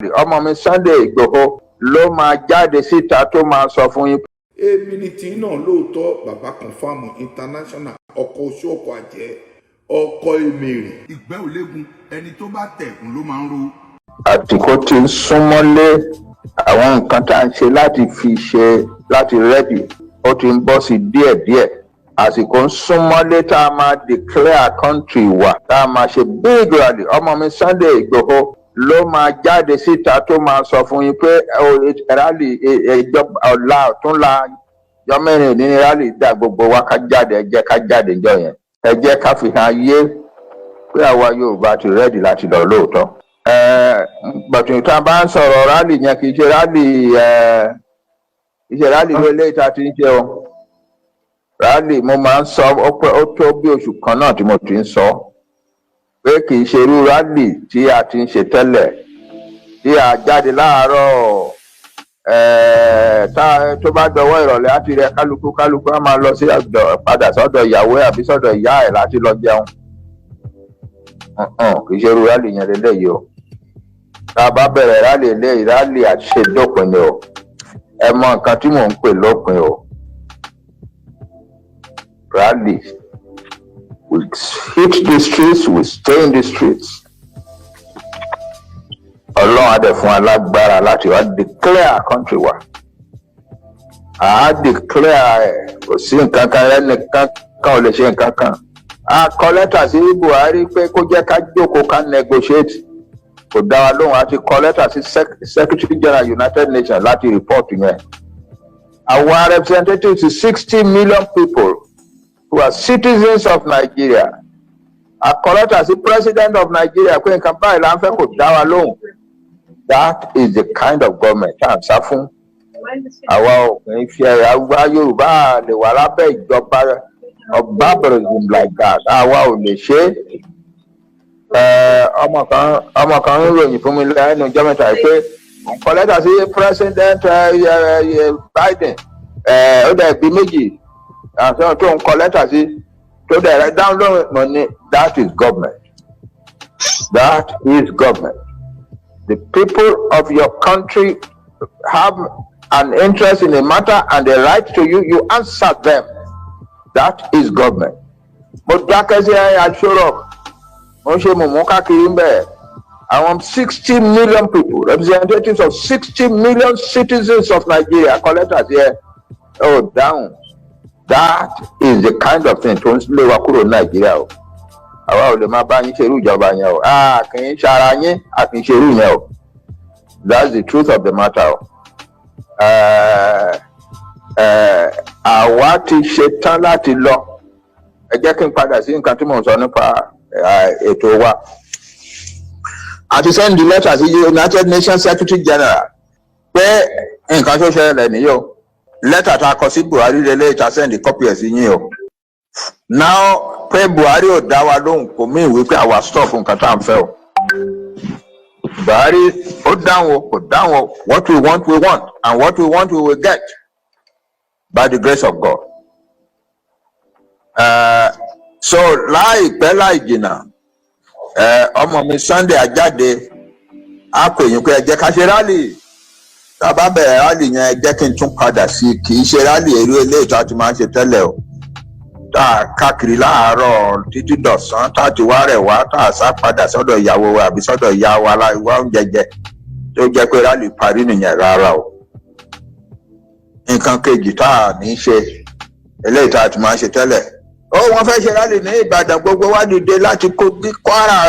Ọmọ mi Sunday Ìgbòho ló máa jáde síta tó máa sọ fún yín. Èmi ni tí náà lóòótọ́. Bàbá Confam International, ọkọ̀ oṣù, ọkọ̀ àjẹ́, ọkọ̀ èmèrè. Ìgbẹ́ ò léegun, ẹni tó bá tẹ̀kùn ló máa ń ro. Àsìkò tí ń súnmọ́lé. Àwọn nǹkan tá à ń ṣe láti fi ṣe láti ready, ó ti ń bọ́ sí díẹ̀díẹ̀. Àsìkò ń súnmọ́lé tá a máa declare country wa, tá a máa ṣe big rally. Ọmọ mi Sunday Ìgbòho ló máa jáde síta tó máa sọ fún yín pé rally ìjọba ọ̀la, ọ̀túnla, ọjọ́ 4 ní rally dá. Gbogbo wa ká jáde. Ẹ jẹ́ ká jáde jọ yẹn. Ẹ jẹ́ ká fi hàn ayé pé àwa Yorùbá ti ready láti lọ lóòótọ́. Gbọ̀tún tá a bá ń sọ̀rọ̀ rally yẹn, kì í ṣe rally, kì í ṣe rally ló tá a ti ń ṣe o. Rally mo máa ń sọ, ó pẹ́, ó tó bí oṣù kan náà tí mo ti ń sọ pé kì í ṣe irú rally tí a ti ń ṣe tẹ́lẹ̀, tí a jáde láàárọ̀, tá tó bá dọwọ́ ìrọ̀lẹ́ á ti rẹ kálukú, kálukú á máa lọ sí ọ̀dọ̀, padà sọ́dọ̀ ìyàwó ẹ̀ àbí sọ́dọ̀ ìyá ẹ̀ láti lọ jẹun. Kì í ṣe irú rally yẹn lélẹ́yìí o. Tá a bá bẹ̀rẹ̀ rally eléyìí, rally àṣedópin ni o. Ẹ mọ nǹkan tí mò ń pè lópin o. Rally, we hit the streets, we stay in the streets. Ọlọ́run á dẹ̀ fún wa lágbára láti wá declare country wa. À á declare ẹ̀, kò sí nǹkan kan, ẹnìkan kan ò lè ṣe nǹkan kan. A kọ lẹ́tà sí Buhari pé kó jẹ́ ká jókòó, ká negotiate, kò dá wa lóhùn. A ti kọ lẹ́tà sí Secretary General United Nations láti report yẹn. Our representatives, 60 million people who are citizens of Nigeria, a kọ lẹ́tà sí President of Nigeria pé nǹkan báyìí là ń fẹ́, kò dá wa lóhùn. That is the kind of government tá à ń sá fún. Àwa ò kì í fi àwa Yorùbá lè wà lábẹ́ ìjọba of barbarism like that. Àwa ò lè ṣe é. Ọmọ kan ń ròyìn fún mi lẹ́nu ọjọ́ 3 yìí pé òun kọ lẹ́tà sí President Biden. Ó dẹ̀ bí méjì àti tó ń kọ lẹ́tà sí tó dẹ̀ rẹ̀ dáhùn lóhùn. Mo ní that is government, that is government. The people of your country have an interest in a matter and they write to you, you answer them. That is government. Mo dákẹ́ sí Aso Rock, mo ń ṣe mọ̀mọ́ káàkiri ń bẹ̀. Àwọn 60 million people, representatives of 60 million citizens of Nigeria, kọ lẹ́tà sí ẹ, ò dáhùn. That is the kind of thing tó ń lé wa kúrò ní Nàìjíríà o. Àwa ò lè máa bá yín ṣerú ìjọba yẹn o. A kì í ṣara yín, a kì í ṣerú yẹn o. That's the truth of the matter o. Àwa ti ṣe tán láti lọ. Ẹ jẹ́ kí n padà sí nǹkan tí mò ń sọ nípa ètò wa. A ti send lẹ́tà sí United Nations Secretary General pé nǹkan tó ṣẹlẹ̀ nìyí o. Lẹ́tà tá a kọ sí Buhari lélẹ́yìí, tá a send copy ẹ̀ sí yín o. Now, pé Buhari ò dá wa lóhùn kò mí ìwé pé àwa stop nǹkan tá à ń fẹ́ o. Buhari ó dáhùn o, kò dáhùn o, what we want, we want, and what we want, we will get by the grace of God. So láìpẹ́ láì jìnnà, ọmọ mi Sunday ajáde á pè yín pé ẹ jẹ́ ká ṣe rally. Tá a bá bẹ̀rẹ̀ rally yẹn, ẹ jẹ́ kí n tún padà sí i. Kì í ṣe rally èrú eléyìí tá a ti máa ń ṣe tẹ́lẹ̀ o, tá a káàkiri láàárọ̀ títí dọ̀sán, tá a ti wá rẹ̀ wá, tá a sá padà sọ́dọ̀ ìyàwó wa àbí sọ́dọ̀ ìyá wa wá oúnjẹ jẹ, tó jẹ́ pé rally parí nìyẹn. Rárá o. Nǹkan kejì tá a ní ṣe, eléyìí tá a ti máa ń ṣe tẹ́lẹ̀ ó, wọ́n fẹ́ ṣe rally ní Ìbàdàn, gbogbo wa dìde láti Kogi, Kwara,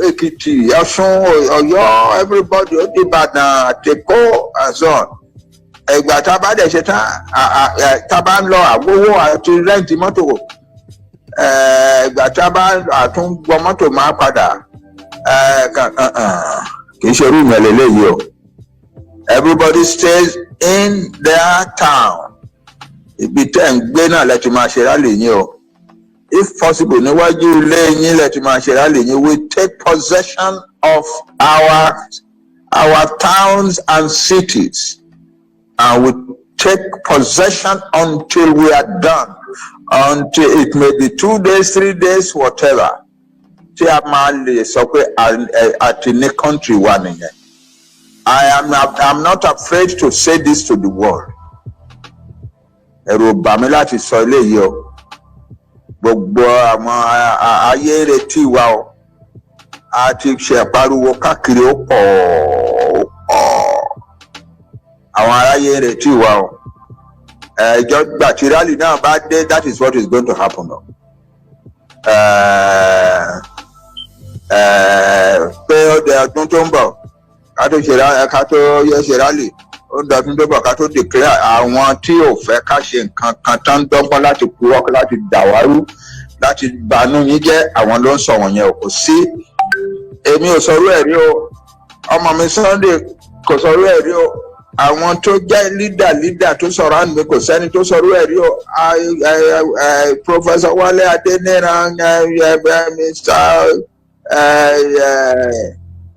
Èkìtì, Ọ̀ṣun, Ọ̀yọ́, everybody ó di Ìbàdàn, àtẹkọ and so on. Ìgbà tá a bá dẹ̀ ṣe tán, tá a bá ń lọ àwòwò àti rent mọ́tò. Ìgbà tá a bá àtúngbọ mọ́tò máa padà, kì í ṣe irú ìyẹn lélẹ́yìí o. Everybody stays in their town. Ibi tẹ́ ń gbé náà lẹ ti máa ṣe rally yín o. If possible, níwájú ilé yín lẹ ti máa ṣe rally yín. We take possession of our towns and cities, and we take possession until we are done, until it may be 2 days, 3 days, whatever, tí a máa lè sọ pé a ti ní country wa nìyẹn. I'm not afraid to say this to the world. Ẹ̀rù ò bà mí láti sọ eléyìí o. Gbogbo àwọn ayé ń retí wa o. A ti ṣe pariwo káàkiri, ó pọ̀, ó pọ̀. Àwọn aráyé ń retí wa o. Ẹjọ́ gbà tí rally náà bá dé, that is what is going to happen o. Pé ó dẹ ọdún tó ń bọ̀ ká tó yẹ ṣe rally, ó ń dọdún tó bọ̀ ká tó declare. Àwọn tí ò fẹ́ ká ṣe nǹkan kan tán, dọ́gbọ́n láti purọ́, láti dàwárú, láti bànú yín jẹ́, àwọn ló ń sọ wọ̀nyẹn o. Kò sí, èmi ò sọrú ẹ̀ rí o. Ọmọ mi Sunday kò sọrú ẹ̀ rí o. Àwọn tó jẹ́ leader leader tó sọ̀rọ̀ àná, kò sẹ́ni tó sọrú ẹ̀ rí o. Professor Wálé Adéníran, Mr.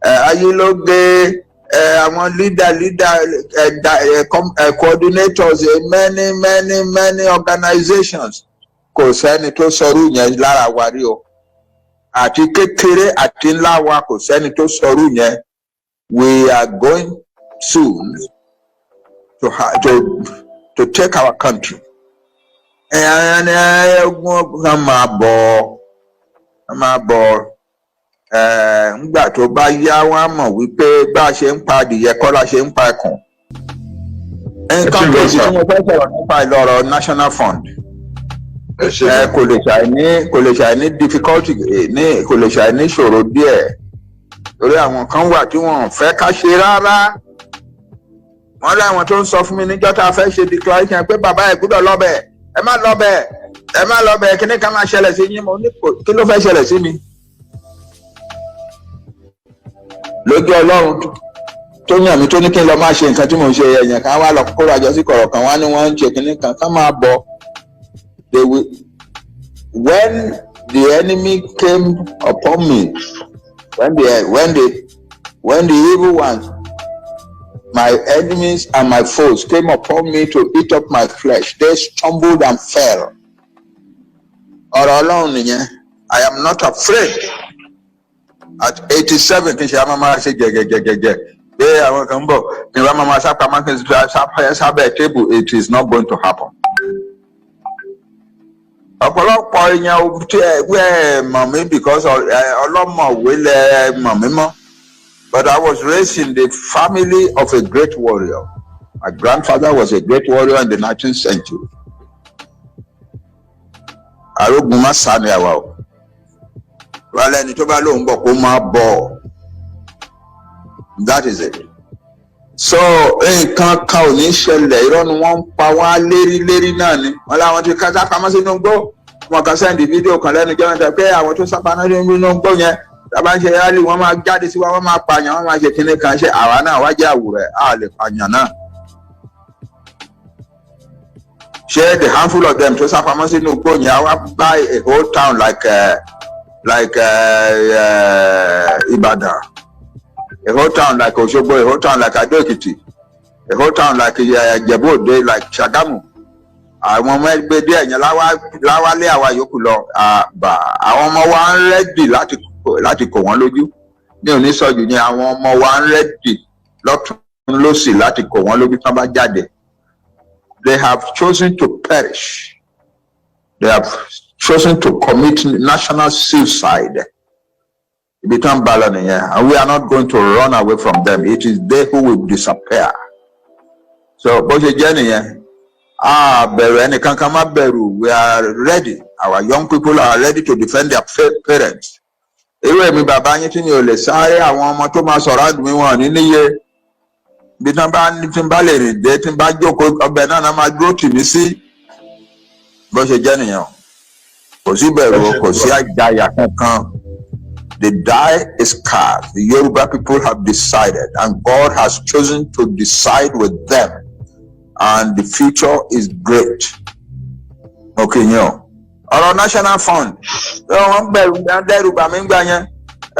Ayílóge, àwọn leader leader, coordinators, many many many organizations, kò sẹ́ni tó sọrú yẹn lára wa rí o. Àti kékeré àti ńlá wa, kò sẹ́ni tó sọrú yẹn. We are going soon to take our country. Ẹ ẹ ogun kan máa bọ̀, máa bọ̀. Ẹ ńgbà tó bá yá, wọn á mọ̀ wípé bá a ṣe ń pa adìyẹ kọ́ la ṣe ń pa ẹkùn. Nǹkan Ṣé kejì gan, tí mo fẹ́ sọ̀rọ̀ nípa ìlọrọ̀ national fund. Ẹ ṣe. Ẹ kò lè ṣàì ní difficulty, ní kò lè ṣàì ní ìṣòro díẹ̀, torí àwọn kan wà tí wọn ò fẹ́ ká ṣe rárá. Wọ́n láwọn tó ń sọ fún mi níjọ́ tá a fẹ́ ṣe declaration pé bàbá ẹ̀ gbúdọ̀ lọ́bẹ̀, ẹ má lọ́bẹ̀, ẹ má lọ́bẹ̀, kíní ká máa ṣẹlẹ̀ sí yín. Mo ní kí ló fẹ́ ṣẹlẹ̀ sí mi? Lójú Ọlọ́run tó yàn mí, tó ní kí n lọ máa ṣe nǹkan tí mò ń ṣe, ẹ̀yàn kan wá lọ kóra jọ sí kọ̀rọ̀ kan, wá ní wọ́n ń ṣe kíní kan ká máa bọ̀. They will. When the enemy came upon me, when the evil ones, my enemies and my foes, came upon me to eat up my flesh, they stumbled and fell. Ọ̀rọ̀ Ọlọ́run nìyẹn. I am not afraid. At 87, kí n ṣe àmọ́ máa ṣe gẹ̀gẹ̀gẹ̀gẹ̀ pé àwọn kan ń bọ̀, kí n bá máa sápamọ́, kí n sábẹ́ table. It is not going to happen. Ọ̀pọ̀lọpọ̀ èèyàn ò tí ẹ wẹ́ mọ̀ mí because ọlọ́mọ̀wé lẹ mọ̀ mí mọ́, but I was raised in the family of a great warrior. My grandfather was a great warrior in the 19th century. Arógun má sá ni àwa o. Wálé, ẹni tó bá lóun bọ̀, kó máa bọ̀. That is it. So nǹkan kan ò ní ṣẹlẹ̀. Irọ́ ni wọ́n ń pa wá lérí lérí náà ni. Wọ́n láwọn ti ká sápamọ́ sínú igbó. Wọn kàn send fídíò kan lẹ́nu jẹ́ wọn pé àwọn tó sápamọ́ sínú igbó yẹn, tábà ń ṣe rally, wọ́n máa jáde sí wa, wọ́n máa pààyàn, wọ́n máa ṣe kinní kan. Ṣe àwa náà wá jẹ́ àwùrẹ́ á lè pààyàn náà? Ṣé the handful of them tó sápamọ́ sínú igbó yẹn á wá buy a whole town like Ibadan, a whole town like Osogbo, a whole town like Ado-Ekiti, a whole town like Ìjẹ̀bú Òde, like Ṣàgámù? Àwọn ọmọ ẹgbẹ́ díẹ̀ yẹn láwálé àwa yòókù lọ àbà. Àwọn ọmọ wa ń ready láti kò wọ́n lójú. Mi ò ní sọ jù yẹn. Àwọn ọmọ wa ń ready lọ́tún lọ́sì láti kò wọ́n lójú tán bá jáde. They have chosen to perish. They have chosen to commit national suicide. Ibi tán bá lọ nìyẹn, and we are not going to run away from them. It is they who will disappear. So bó ṣe jẹ́ nìyẹn. A bẹ̀rù ẹnìkan kan, má bẹ̀rù. We are ready. Our young people are ready to defend their parents. Irú èmi bàbá yín tí mi ò lè sáré, àwọn ọmọ tó máa sọ̀rọ̀ àdùnmí wọn ní níye. Bí tí wọ́n bá tí n bá lè rìn dé, tí n bá jókòó ọbẹ̀ náà, náà máa dúró tì mí sí. Bó ṣe jẹ́ nìyẹn o. Kò sí bẹ̀rù o, kò sí àjàyà kankan. The die is cast. The Yoruba people have decided, and God has chosen to decide with them, and the future is great. Okay, yẹn o. Ọ̀rọ̀ national fund, wọ́n bẹ̀rù dẹ́rù bà mí gbà yẹn.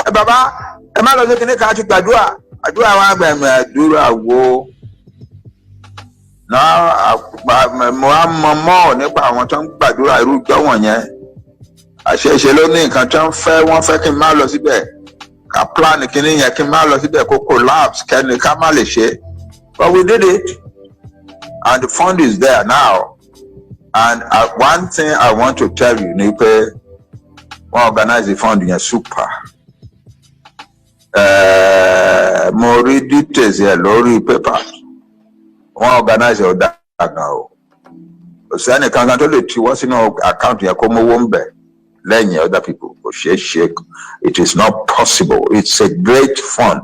Ẹ bàbá, ẹ má lọ sí kíní kan, ti gbàdúrà. Àdúrà wa gbẹ̀mẹ̀, àdúrà wo? Náà mo á mọ mọ́ nípa àwọn tó ń gbàdúrà irú ìjọ wọ̀nyẹn. Àṣeṣe ló ní nǹkan tó ń fẹ́, wọ́n fẹ́ kí n má lọ síbẹ̀. Ká plan kínní yẹn kí n má lọ síbẹ̀ kó collapse, kẹ́ni ká má lè ṣe. But we did it and the fund is there now. And one thing I want to tell you ni pé wọ́n organize the fund yẹn super. Mo rí details yẹn lórí paper. Wọ́n organize ẹ̀, ó dáa gan o. Kò sẹ́ni kankan tó lè tiwọ́ sínú account yẹn kó mówó ń bẹ̀ lẹ́yìn other people. Kò ṣeé ṣe. It is not possible. It's a great fund.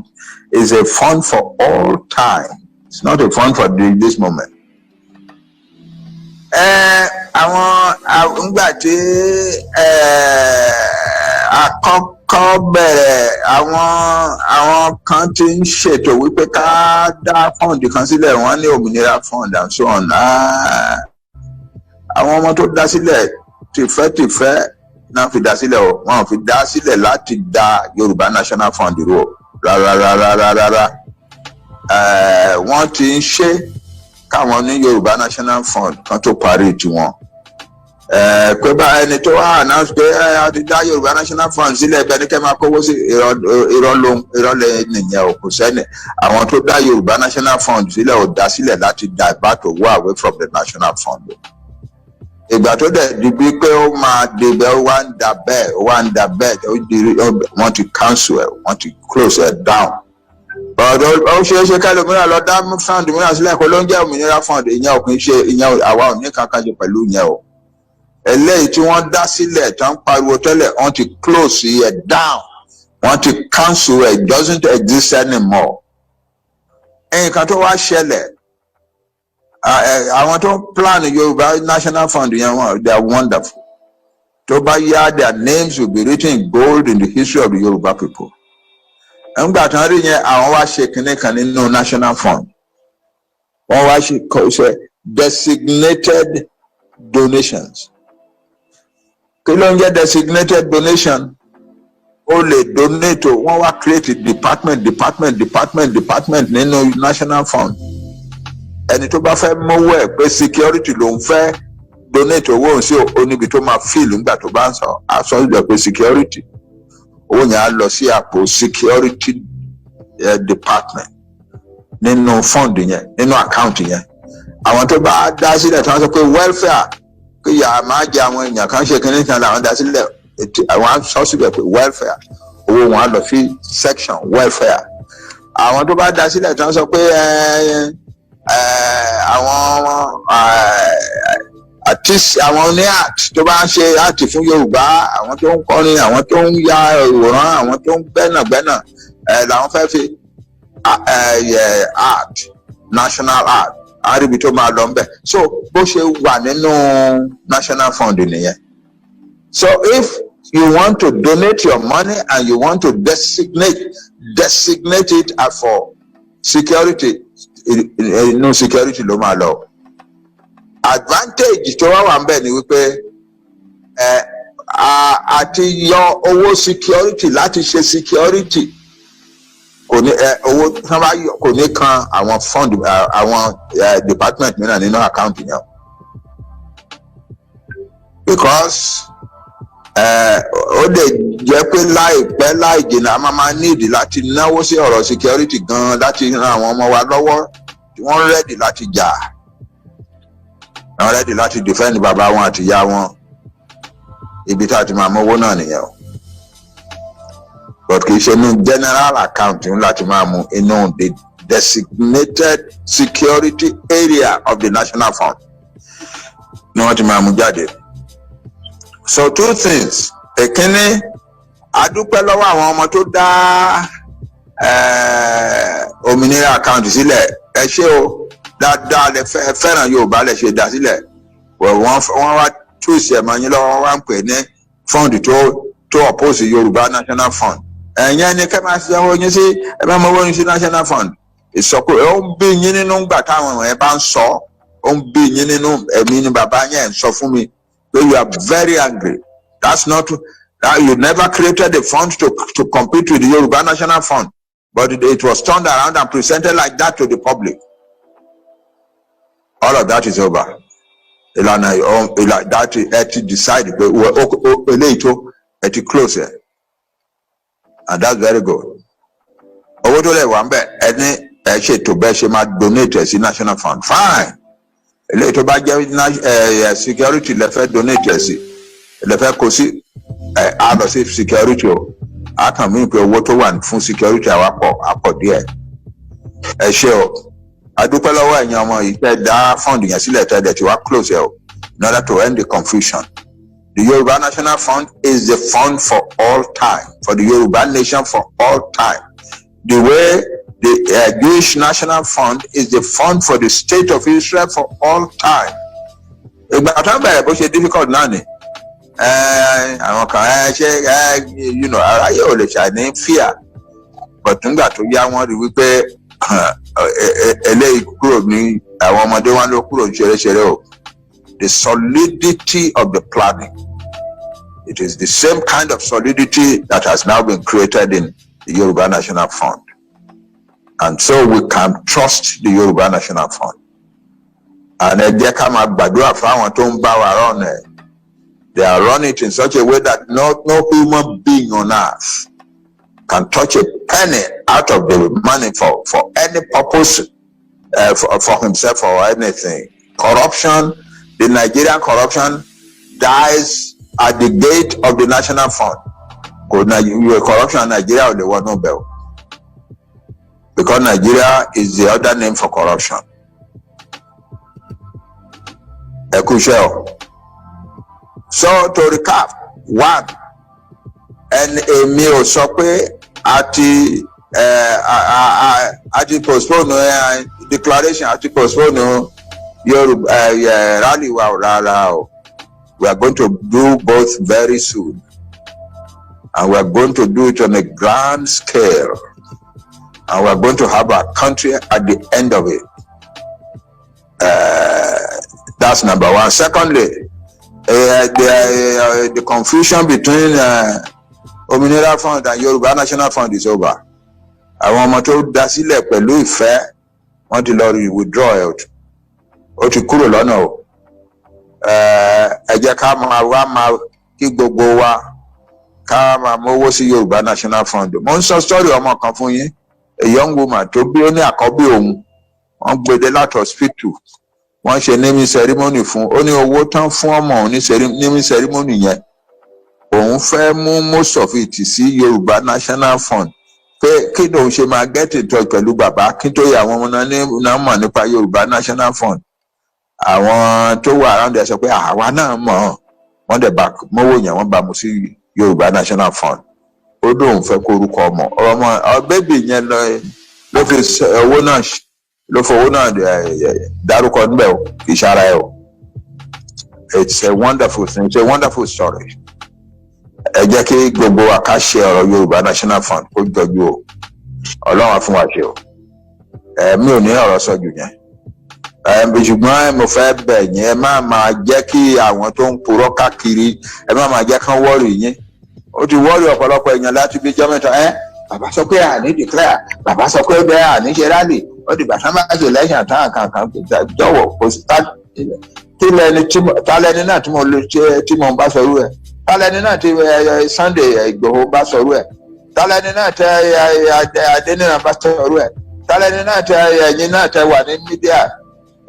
It's a fund for all time. It's not a fund for this moment. Ẹ àwọn ńgbà tí ẹ àkọ́kọ́ bẹ̀rẹ̀, àwọn kan ti ń ṣètò wípé ká dá fund kan sílẹ̀, wọ́n ní òmìnira fund and so on. Ah, àwọn ọmọ tó dá sílẹ̀, tìfẹ́tìfẹ́ náà fi dá sílẹ̀ o. Wọn ò fi dá sílẹ̀ láti dá Yorùbá National Fund rú o, rárá rárá rárá rárá. Wọ́n ti ń ṣe káwọn ní Yorùbá National Fund kan tó parí tiwọn. Pé bá ẹni tó wá announce pé ẹ a ti dá Yorùbá National Fund sílẹ̀, ibẹ̀ ní kẹ́ máa kówó sí, irọ́, irọ́ ló ń irọ́ lè nìyẹn o. Kò sẹ́ni àwọn tó dá Yorùbá National Fund sílẹ̀ ò dá sílẹ̀ láti divert owó away from the national fund o. Ìgbà tó dẹ̀ di bí pé ó máa débẹ̀, ó wá ń da bẹ́ẹ̀, ó wá ń da bẹ́ẹ̀, ó di wọ́n ti cancel ẹ̀, wọ́n ti close ẹ̀ down. But ó ṣeé ṣe kẹlòmíràn lọ dá fund mìíràn sílẹ̀ kó ló ń jẹ́ òmìnira fund. Ìyẹn ò kì í ṣe ìyẹn, àwa ò ní kankan ṣe pẹ̀lú ìyẹn o. Eléyìí tí wọ́n dá sílẹ̀ tó ń pariwo tẹ́lẹ̀, wọ́n ti close ẹ̀ down, wọ́n ti cancel ẹ̀. It doesn't exist anymore. Nǹkan tó wá ṣẹlẹ̀, àwọn tó ń plan Yorùbá National Fund yẹn, wọn, they are wonderful. Tó bá yá, their names will be written in gold in the history of the Yorùbá people. Ńgbà tí wọ́n rí yẹn, àwọn wá ṣe kinní kan nínú national fund. Wọ́n wá ṣe designated donations. Kí ló ń jẹ́ designated donation? Ó lè donate o. Wọ́n wá create department, department, department, department nínú national fund. Ẹni tó bá fẹ́ mówó ẹ̀ pé security ló ń fẹ́ donate owó òun sí, ó níbi tó máa fill. Nígbà tó bá ń sọ, á sọ ìgbà pé security, owó yẹn á lọ sí àpò security department nínú fund yẹn, nínú account yẹn. Àwọn tó bá dá sílẹ̀ tí wọ́n sọ pé welfare, kí ìyà máa jẹ àwọn èèyàn kan, ṣe kínní kan làwọn dá sílẹ̀, àwọn á sọ síbẹ̀ pé welfare, owó wọn á lọ sí section welfare. Àwọn tó bá dá sílẹ̀ tí wọ́n sọ pé àwọn artist, àwọn ní art tó bá ń ṣe art fún Yorùbá, àwọn tó ń kọrin, àwọn tó ń ya ìwòrán, àwọn tó ń gbẹ́nàgbẹ́nà làwọn fẹ́ fi art, national art, àríbi tó máa lọ ńbẹ̀. So bó ṣe wà nínú national fund nìyẹn. So if you want to donate your money and you want to designate it as for security, inú security ló máa lọ. Advantage tó wá wà ńbẹ̀ ni wípé ẹ àti yọ owó security láti ṣe security, kò ní ẹ owó tí wọ́n bá yọ kò ní kan àwọn fund, àwọn department mìíràn nínú account yẹn, because ó lè jẹ́ pé láìpẹ́ láì jìnnà, a máa need láti náwó sí ọ̀rọ̀ security gan-an láti ran àwọn ọmọ wa lọ́wọ́ tí wọ́n ready láti jà, wọ́n ready láti defend bàbá wọn àti ìyá wọn. Ibi tá a ti máa mówó náà nìyẹn o, but kì í ṣe ní general account ń láti máa mú. Inú the designated security area of the national fund ni wọ́n ti máa mú jáde. So two things: èkínní, a dúpẹ́ lọ́wọ́ àwọn ọmọ tó dá òmìnira account sílẹ̀. Ẹ ṣé o, dáadáa lẹ fẹ́ fẹ́ràn Yorùbá lẹ ṣe dá sílẹ̀. Wọ́n wá twist ẹ̀ mọ́ yín lọ́wọ́, wọ́n wá ń pè ní fund tó oppose Yorùbá National Fund. Ẹ̀yẹn ni kẹ́ máa ṣe owó yín sí, ẹ máa mọ owó yín sí national fund. Ìsọkú ó ń bí yín nínú gbà táwọn ẹ̀ bá ń sọ, ó ń bí yín nínú. Ẹ̀mí ni bàbá yẹn ń sọ fún mi pé you are very angry. That's not that you never created a fund to compete with the Yoruba National Fund, but it was turned around and presented like that to the public. All of that is over. Ìlànà ìlànà that ẹ ti decide pé eléyìí tó ẹ ti close ẹ. And that's very good. Owó tó lè wà ń bẹ̀, ẹni ẹ ṣètò bẹ́ẹ̀ ṣe máa donate ẹ̀ sí national fund, fine. Eléyìí tó bá jẹ́ security lẹ fẹ́ donate ẹ̀ sí, lẹ fẹ́ kó sí, ẹ á lọ sí security o. A kàn mí pé owó tó wà fún security àwa pọ̀, á pọ̀ díẹ̀. Ẹ ṣé o, a dúpẹ́ lọ́wọ́ ẹ̀yin ọmọ yìí tẹ́ dá fund yẹn sílẹ̀, tẹ́ dẹ̀ tí wá close ẹ̀ o, in order to end the confusion. The Yoruba National Fund is the fund for all time, for the Yoruba nation for all time. The way the Jewish National Fund is the fund for the state of Israel for all time. Ìgbà tó ń bẹ̀rẹ̀, bó ṣe difficult náà ni àwọn kan ẹ ṣe ẹ aráyé ò lè ṣàní fear, but nígbà tó yá, wọ́n rí wípé eléyìí kúrò ní àwọn ọmọdé wọn ló kúrò ní ṣeréṣeré o. The solidity of the planning, it is the same kind of solidity that has now been created in the Yoruba National Fund, and so we can trust the Yoruba National Fund. And ẹ jẹ́ ká máa gbàdúrà fáwọn tó ń bá wa run ẹ̀. They are running it in such a way that no human being on earth can touch a penny out of the money for any purpose, for himself or anything. Corruption, the Nigerian corruption dies at the gate of the National Fund. Kò corruption Nigeria ò lè wọnú bẹ̀ o, because Nigeria is the other name for corruption. Ẹ kú iṣẹ́ o. So to recap, one, ẹni èmi ò sọ pé a ti postpone declaration, a ti postpone Yorùbá rally wa o, rárá o. We are going to do both very soon, and we are going to do it on a grand scale, and we are going to have our country at the end of it. That's number one. Secondly, the confusion between Òmìnira Fund and Yorùbá National Fund is over. Àwọn ọmọ tó dá sílẹ̀ pẹ̀lú ìfẹ́, wọ́n ti lọ rí withdraw ẹ̀, ó ti kúrò lọ́nà o. Ẹ jẹ́ ká máa wá máa kí gbogbo wa ká máa mówó sí Yorùbá National Fund. Mo ń sọ story ọmọ kan fún yín, a young woman tó bí, ó ní àkọ́bí òun, wọ́n gbé dé láti hospital, wọ́n ṣe naming ceremony fún. Ó ní owó tán fún ọmọ òun ní naming ceremony yẹn, òun fẹ́ mú most of it sí Yorùbá National Fund, pé kí lòun ṣe máa get in touch pẹ̀lú bàbá Akíntóyè, àwọn ọmọ náà ní náà mọ̀ nípa Yorùbá National Fund. Àwọn tó wà around ẹ sọ pé àwa náà mọ̀ ọ́n. Wọ́n dẹ̀ bá mọ́wọ́ yẹn, wọ́n bá mu sí Yorùbá National Fund. Ó lóun fẹ́ kó orúkọ ọmọ baby yẹn lọ, ló fi owó náà ló fowó náà dárúkọ níbẹ̀ o, kì í ṣara ẹ o. It's a wonderful thing, it's a wonderful story. Ẹ jẹ́ kí gbogbo wa ká ṣe ọ̀rọ̀ Yorùbá National Fund kó jọjú o. Ọlọ́run á fún wa ṣe o. Ẹ mi ò ní ọ̀rọ̀ sọ jù yẹn ẹ, ṣùgbọ́n mo fẹ́ bẹ̀ yín, ẹ má máa jẹ́ kí àwọn tó ń purọ́ káàkiri, ẹ má máa jẹ́ kán worry yín. Ó ti worry ọ̀pọ̀lọpọ̀ èèyàn láti bí jọ́ 3. Ẹ bàbá sọ pé àní declare, bàbá sọ pé bẹ́ẹ̀ àní ṣe rally, ó dìgbà tán bá ṣe lẹ́yìn àtàwọn kankan. Jọ̀wọ́, kò sí kí lẹni tí ta lẹni náà tí mo lè ṣe tí mo bá sọrú ẹ, ta lẹni náà tí Sunday Ìgbòho bá sọrú ẹ, ta lẹni náà tẹ Adéníran bá sọrú ẹ, ta lẹni náà tẹ ẹ̀yin náà tẹ wà ní media,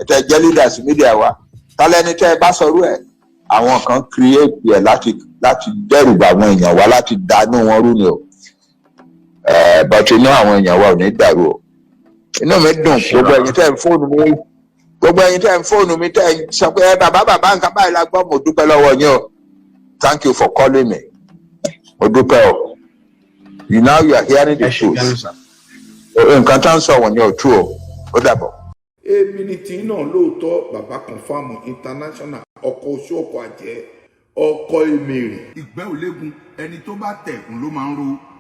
tẹ jẹ́ leaders media wa, ta lẹni tẹ bá sọrú ẹ? Àwọn kan create ẹ láti dẹ́rù bà àwọn èèyàn wa, láti dànù wọn rú ni o. But inú àwọn èèyàn wa ò ní dàrú o. Inú mi dùn, gbogbo ẹ̀yin tẹ́ ń fóònù mi, gbogbo ẹ̀yin tẹ́ ń fóònù mi, tẹ́ ń sọ pé, "Ẹ bàbá, bàbá, nǹkan báyìí la gbọ́." Mo dúpẹ́ lọ́wọ́ yín o. Thank you for calling me. Mo dúpẹ́ o. You now you are hearing the Ẹ ṣe truth. gan sir. Nǹkan tá ń sọ wọ̀nyẹn ò tú o. Ó dàbọ̀. Èmi ni tí náà lóòótọ́, bàbá Confirm International, ọkọ̀ oṣù, ọkọ̀ àjẹ́, ọkọ̀ èmèrè. Ìgbẹ́ ò léegun, ẹni tó bá tẹ̀ ń ló máa ń ro.